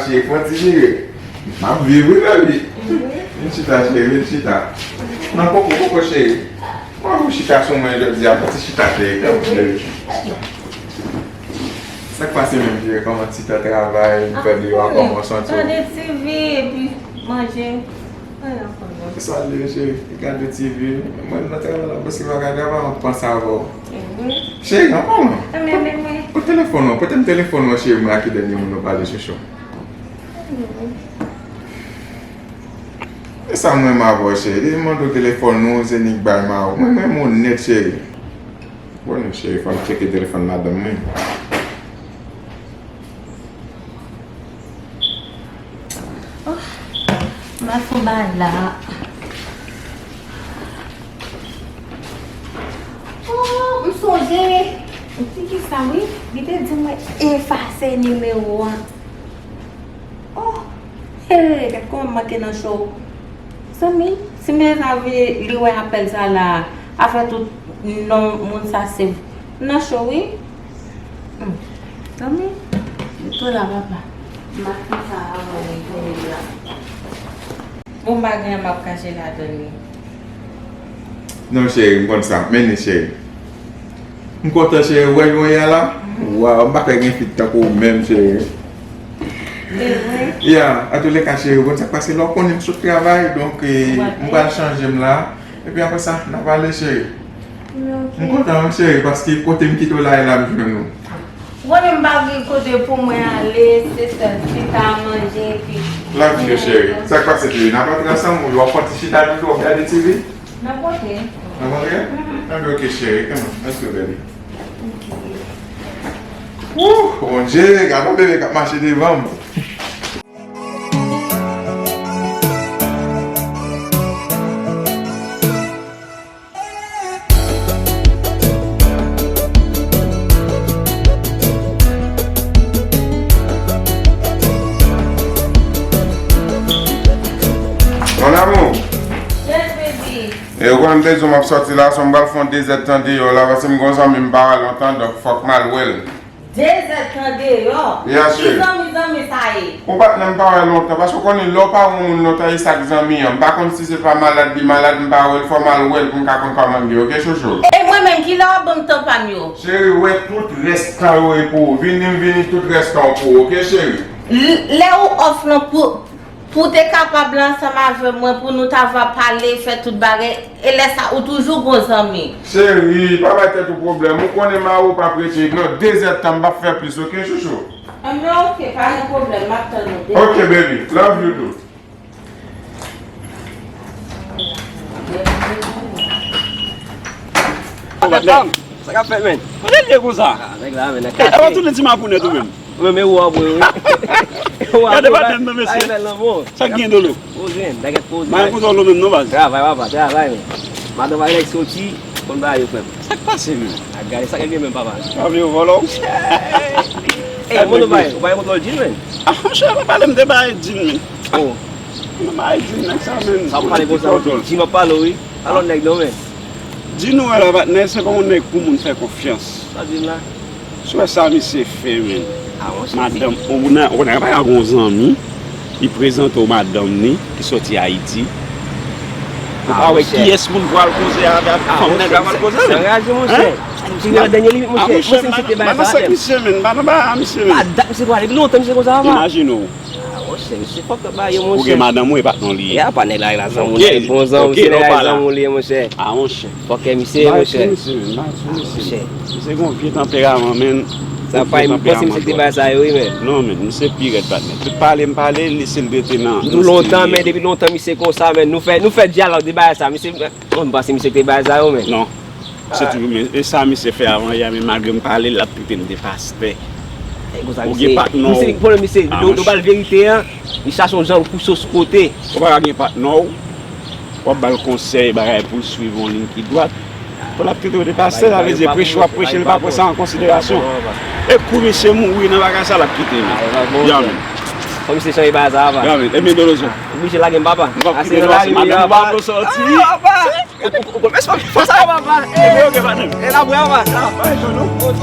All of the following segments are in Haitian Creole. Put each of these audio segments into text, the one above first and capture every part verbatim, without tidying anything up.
Cheri, pran ti vire. M ap viv, wi, baby. Vin chita, cheri, vin chita. Non, poko, poko, cheri. Mwen pou chita sou mwen jodi a, pran ti chita, cheri. Kòman, cheri? Sa k pase menm, cheri? Kòman ti tan travay? M fè deyò a, kòman w santi w? Tande T V epi manje. Anyen ankò non. Sa li ye, cheri? Gade T V. Mwen nan travay la, paske m pa ka travay, m ap panse avè w. Cheri, an palan. Pote telefòn ou, pote m telefòn ou, cheri, mwen ak ki dènye moun nou pale, chouchou. E sa mwen m avè w, cheri. Depi m mande w telefòn ou, se nik bay ma ou. Mwen, mwen renmen w nèt, cheri. Bon, non, cheri, fò m tcheke telefòn madanm mwen. Oh, m al fè yon bagay la. Oh, m sonje. Ti kisa, wi? Li te di mwen efase nimewo a. Oh, hey, gad kòman m manke nan cho. Zanmi, si Mezanvi li wè apèl sa la, afè tout non moun sa se nan cho, wi. Hmm. Zanmi, li tou la, papa. M ap fè sa avan li tounen la. Bon, m pa gen anyen m ap kache ladan li. Non, cheri, m konn sa. Men li, cheri. M kontan, cheri, wè nou ye a la. Waw, m pa kwè gen fi k tankou w menm, cheri. E vre? Ya, antouleka, cheri, ou konn sa k pase, lè w konnen m sot travay, donk, eh, m pral chanje m la. Epi apre sa, n a pale, cheri. M kontan, wi, cheri, paske kote m kite w la, e la m jwenn ou. Ou konnen m pa gen kote pou mwen ale, se sèl chita, manje, epi... Love you, cheri. Sa k pase, cheri? N ap antre ansanm, w ap fè yon ti chita toujou, w ap gade T V? N ap antre. N ap antre? Mhm. Anben, ok, cheri. Come on, let's go, baby. Ok. Wouh, Bondye, gade yon bebe k ap mache devan m. Mon amour. Yes, baby. E ou konnen m te di w m ap sòti la, so m pral fè yon dezèdtan deyò la, paske m gen yon zanmi m pa wè lontan, donk fòk m al wè l. Dezèdtan deyò? Yes, cheri. Ki zanmi, zanmi sa ye? Yon patnè m pa wè lontan, paske w konnen lè w pa wè yon moun lontan, e sa k zanmi an. M pa konn si se pa malad li malad, m pa wè l, fò m al wè l pou m ka konn kòman l ye, ok, chouchou? E mwen menm, kilè w ap ban m tan pa m yo? Cheri, wè tout rès tan yo e pou ou. Vini, m vini, tout rès tan yo pou ou, ok, cheri? L-, lè ou off lan pou Pou w te kapab la ansanm avè mwen, pou nou ta va pale, fè tout bagay, e lè sa, ou toujou gon zanmi. Cheri, pa bay tèt ou pwoblèm. Ou konnen mari w p ap rete non, dezèdtan, m p ap fè plis, ok, chouchou? Anben, ok, pa gen pwoblèm, m ap tann ou, baby. Ok, baby, love you too. Sa k ap fèt, menn? Kote l ye konsa? Ah, nèg la, menn, nan katye. Ey, avan tou, li di m ap ou nèt ou menm. Ou menm, e ou ap ou, wi. Gade patnè m nan, mesye. Sa k gen, Dolo? Poze, nèg, poze. M pa gen konsa, Dolo, menm non, baz. Travay, papa, travay, menn. Madanm ak nèg soti, konn bagay yo, frè m. Sa k pase, menn? A, gade sa k gen menm, papa. Sa vle yo vòlò? Ey, mwen, ou pa gen kontwòl djin, menn? Ah, monchè, pa pale m de bagay djin, menn. Oh. Mwen pa di nèg sa menm. Sa w pale konsa, monchè, di m ap pale w, wi. Alò nèg non, men. Di nou wè la, patnè, se pa yon nèg pou moun fè konfyans. Sa di m la? Si w wè sa misye fè, menn. Ah, monchè, madanm, ou nan, ou nan pa gen yon zanmi, li prezante w madanm ni, ki soti Ayiti. Ou pa wè kiyès moun pral koze avè fanm nèg la pral koze avè l? Sa raje, monchè. Ti nan dènye limit, monchè. Monchè, misye te bay sa, misye, menn. Pa nan ba misye, menn. Pa dat misye pral, epi lontan misye konsa, papa. Imajine w. Ah, monchè, misye fòk ba yo, monchè. Ou gen madanm ou, e pa t non li ye. Ya, pa nèg la, la zanmi w, nèg bon zanmi, se nèg la zanmi w li ye, monchè. Ah, monchè. Fòkè misye, monchè. Misye, monchè. Misye gon vye tanperaman, menn. Sa pa, m panse misye te bay sa yo, wi, menn. Non, menn, misye pi rèd, patnè. Tout pale m pale, lese l rete nan, nou lontan, menn, depi lontan misye konsa, menn. Nou fè, nou fè dyalòg de bagay sa, misye, bon, m panse misye te bay sa yo, menn. Non. Se toujou, men, e sa misye fè avan yè, men malgre m pale l, l ap trete m de pastè. Ou gen patnè w. Misye, pwoblèm misye, nou, nou ba l verite an, li chache yon jan pou sot sou kote. Ou pa ka gen patnè w, w ap ba l konsèy, bagay pou l swiv yon liy ki dwat. Pou l ap trete w de pastè, sa vle di preche w ap preche, li pa pran sa an konsiderasyon. E kou misye mouri nan bagay sa, l ap kite nou. Ya, men. Fò misye chanje bagay sa, papa. Ya, men. E men, Dolozo. Oblije lage m, papa. Nou p ap kite nou, se madanm ou pa vle w sòti. Ah, papa. Ou, ou, ou konn respè fò sa yo, papa. E, ok, ok, patnè m. E la, bwè, papa. Sa va, pa jwenn nou. Ok.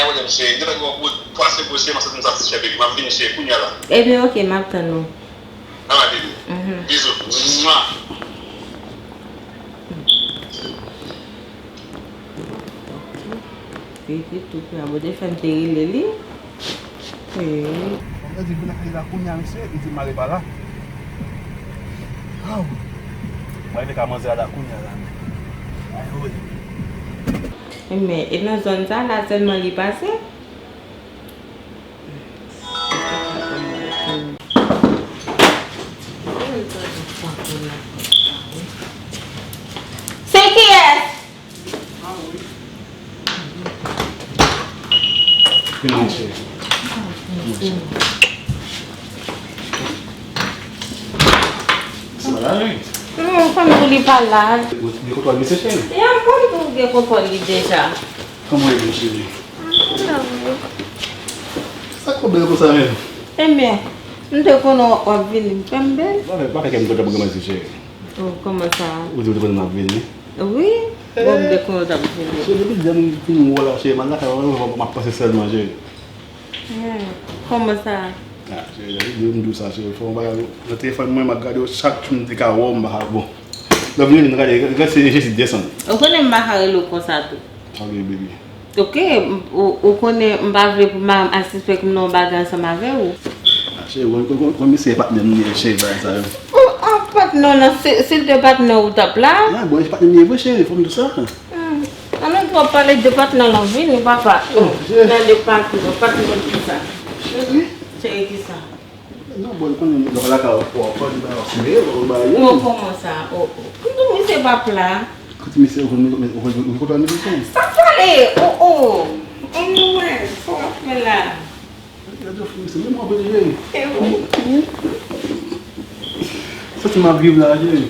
gen pwoblèm, cheri. M gentan gen yon gwo twa senk gwo cheri, m ap sot m sa ti chè, baby. M ap vini, cheri, kounye a la. Ebyen, oke, m ap tann ou. Alright, baby. Mhm. Bizou. Mwa. Vivi tou pre a, Bondye fè m te rele li. Ee. Mwen di vin lakay la kounye a, mesye, li di mari pa la. Aw. Mwen rive ka manzè a la kounye a la, men. Ay, woy. Men, e nan zòn sa la sèlman li pase? Se kiyès? Vin, cheri. Sa va, wi? Non, kòm pou li pa la. Ou gen kontwòl misye, cheri? Ya, kòm pou gen kontwòl li deja. Kòman w ye, cheri? Ah, la, wi. Sa k fè w bèl konsa menm? Ebyen, m te konnen w ap vini, m fè m bèl. Pa fè, pa fè kè m kontan pou granmesi, cheri. Oh, kòman sa? Ou di w te konnen m ap vini? Wi, bon, m te konnen w t ap vini. Cheri, depi lè m fin wè w la, cheri, m al lakay ou, m ap panse sèlman, cheri. Hmm, kòman sa? Ah, cheri, depi m di w sa, cheri, fò yon bagay nan telefòn mwen, m ap gade w chak jou, m di ka wè w, m pa ka bon. Lè w vini, m gade, gade se Jezi desann. Ou konnen m pa ka rele w konsa tou. Ok, baby. Ok, m- ou, ou konnen m pa vle pou madanm al sispèk m nan yon bagay ansanm avè w. Ah, cheri, ou konn, konn, konn misye e patnè m li ye, cheri, bagay sa yo. Ou an patnè w nan, si, si l te patnè w, ou t ap la? Ah, bon, e patnè m li ye vre, cheri, fò m di w sa. Hmm. An nou twò pale de patnè w lan, vini, papa. Oh, cheri. Nan de patnè, patnè ki sa? Cheri. Cheri ki sa? Non, bon, konnen lè w lakay ou, ou konn ba yo sere, ou konn ba yo. Non, kòman sa? Oh, oh. Kote misye pa pla? Kote misye, ou konn, ou konn, ou konn konn misye? Sa pale? Oh, oh. Anmwey, sa w ap fè la? Gade yon fim, se menm w ap rele. E wi. Sa ti m ap viv la, cheri.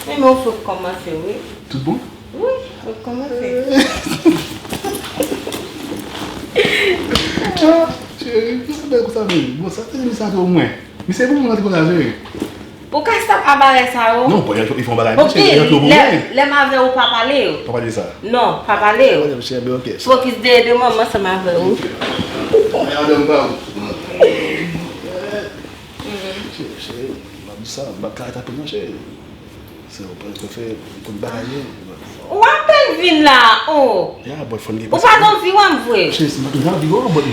Men, men w fèk kòmanse, wi. Tout bon? Wi, ou kòmanse. Ah, cheri, ki sa bèl konsa menm? Bon, sa te misye ate omwen. Misye pou mwen rantre konsa, cheri. Ou ka stop a bagay sa yo? Non, bon, li fè yon bagay, cheri, li rantre pou mwen. Lè m avè w, pa pale yo. Pa pale sa. Non, pa pale yo. Pale, cheri, ok. Fokis de, de manman ansanm avè w. Ay, madanm pa w. Cheri, cheri, m ap di sa, m ap ka tape non, cheri. Se ou pa prefere konn bagay yo. Ou apèn vin la, oh. Ya, but fòn gen. Ou pa gen anvi wè m vre. Cheri, si m pa gen anvi wè w, but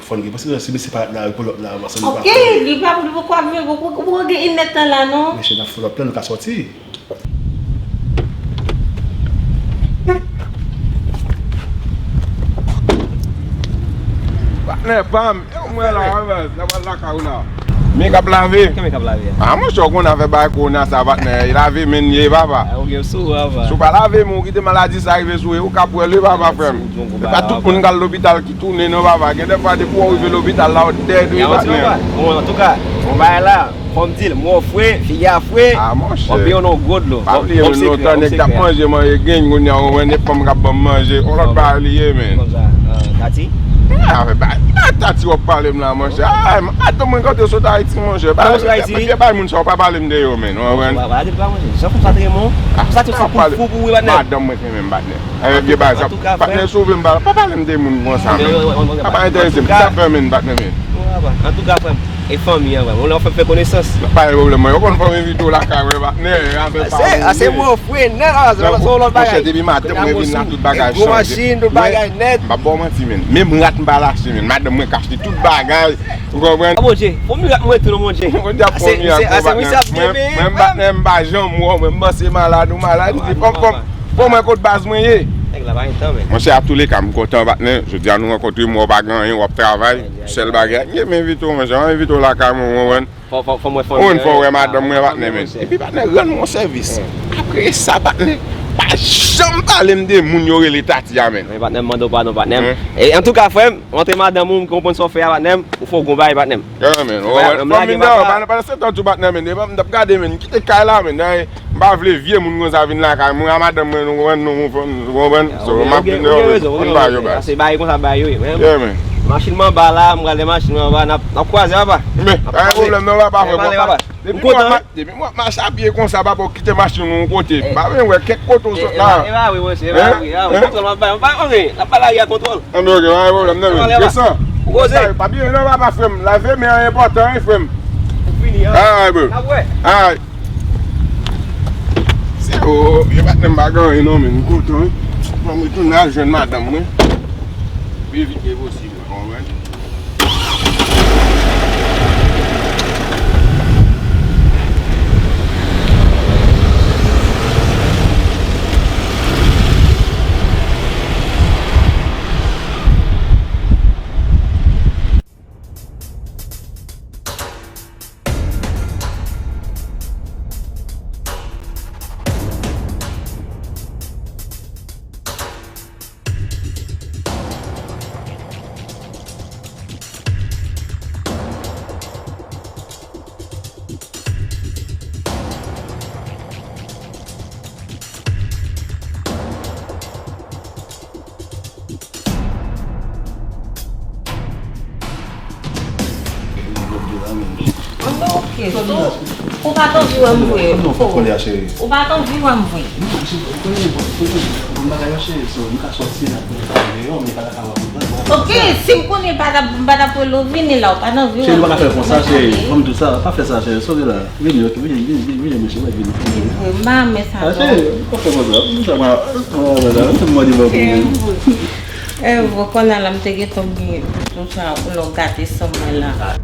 fòn gen, paske si misye pa la, pou lòt la, paske li pa. Ok, li pa, li poko ap vin, ou poko gen inèdtan la, non. Men cheri, n ap fè lòt plan, nou ka sòti. Patnè pa m, e w mwen la, avè, n ap al lakay ou la. Men k ap lave. Kèmen k ap lave a? Ah, monchè, w konn afè bagay kowona sa, patnè. E lave men n ye, papa. Ah, ou gen sou ou, papa. Si w pa lave men w, kite maladi sa rive sou ou, ou k ap wè l wi, papa, frè m. E pa tout moun k al lopital ki tounen, non, papa. Gen de fwa, depi w rive lopital la, w dead wi, patnè. Bon, antouka, bon bagay la, fò m di l, men w fre, figi a fre, w ap benyen nan gwo dlo. Pa bliye, men lontan nèg t ap manje, manje grenn, kounye a, ou wè, nèg fanm k ap ban m manje. On lòt bagay li ye, men. Kòmsa, Tati? Ah, men ba, ba Tati w ap pale m la, monchè. Ah, madanm mwen kote sot Ayiti, monchè. Ba, ba, ba, ba moun sa, w pa pale m de yo, men. Ou konprann? Jan fanm sa te renmen w. Sa te fou pou fou pou ou, patnè. Madanm mwen te renmen m, patnè. Avèk vye bagay sa, patnè, sove m, pa, pa pale m de moun konsa, men. Sa pa enterese m. Sa fè men, patnè, men. Antouka, frè m, e fanmi an, frè m. Ou la w fè, fè konesans. Pa gen pwoblèm, mwen. Yo konn fò m envite w lakay mwen, patnè. Avèk fanmi. Ase mwen, frè, nèt, se yon lòt bagay. Monchè, depi madanm mwen vin la, tout bagay chanje. Gwo machin, tout bagay nèt. M pa ba w manti, men. Menm rat m pa al achte, men. Madanm mwen ka achte tout bagay. Ou konprann? Ah, Bondye, fò mirak mwen tou non, Bondye. Bondye ap fè mirak pou ou, patnè. Mwen, mwen, patnè, m pa janm wè w, mwen, m panse malad ou malad. Fò m, fò m, fò m wè kot baz mwen ye. Nèg la pa gen tan, men. Monchè, a tou le ka, m kontan, patnè. Jodi a nou rankontre, m wè w pa gen anyen, w ap travay. Sèl bagay, m envite w, monchè, m envite w lakay mwen, ou konprann? Fò, fò, fò m wè fanmi an. Ou konn fò w wè madanm mwen, patnè, men. Epi, patnè, rann mwen sèvis. Apre sa, patnè, pa janm pale m de moun yo rele Tati a, men. Men, patnè, m mande w padon, patnè. E, antouka, frè m, rantre madanm ou, m konprann sa w fè a, patnè m. Ou fè w gon bagay, patnè m. Yeah, men. Fò m vin dèyè w, pandan, pandan se tan tou, patnè, men. Depi m t ap gade, men, m kite kay la, men. M pa vle vye moun konsa vin lakay mwen, a madanm mwen, nou konprann, nou, nou, nou konprann. So, m ap vin dèyè w, men. Ou konn bagay yo, baz. Se bagay konsa, bagay yo ye, men. Yeah, men. Machin mwen anba la, m pral lè machin mwen anba, n ap, n ap kwaze, papa. Men, pa gen pwoblèm, non, papa, frè. Depi m wè, depi m wè mache a pye konsa, papa, w kite machin ou yon kote. M pa vle wè kèk kote w sot la. E pa vre, monchè, e pa vre, e pa vre. Kontwòl m ap bay, m pa, ok, n ap bay lari a kontwòl. Anben, ok, pa gen pwoblèm, non, men. Resan. Ou koze. Pa bliye, non, papa, frè m. Lave men an enpòtan, wi, frè m. Ou fini, an? Alright, bro. N ap wè. Alright. Se, o, o, byen, patnè m pa gen anyen, non, men. M kontan, wi. Fò m retounen al jwenn madanm mwen. Pi vit ke posib, ou konprann? Ok, so, ou pa t anvi wè m vre? Ou pa t anvi wè m vre? Ok, si m konnen pa t ap, m pa t ap rele w vini la, ou pa t anvi wè m vre? Cheri, nou pa ka fè konsa, cheri. Fanm di w sa, pa fè sa, cheri. Sove la. Vini, ok, vini, vini, vini, vini, mesye, vini. M pa renmen sa, non. Cheri, pa fè konsa. Konsa, mwen, mwen, mwen, mwen, mwen, mwen, mwen, mwen. Evo, kounye a la, m te gentan bliye tout sa, ou lè w gate san mwen la.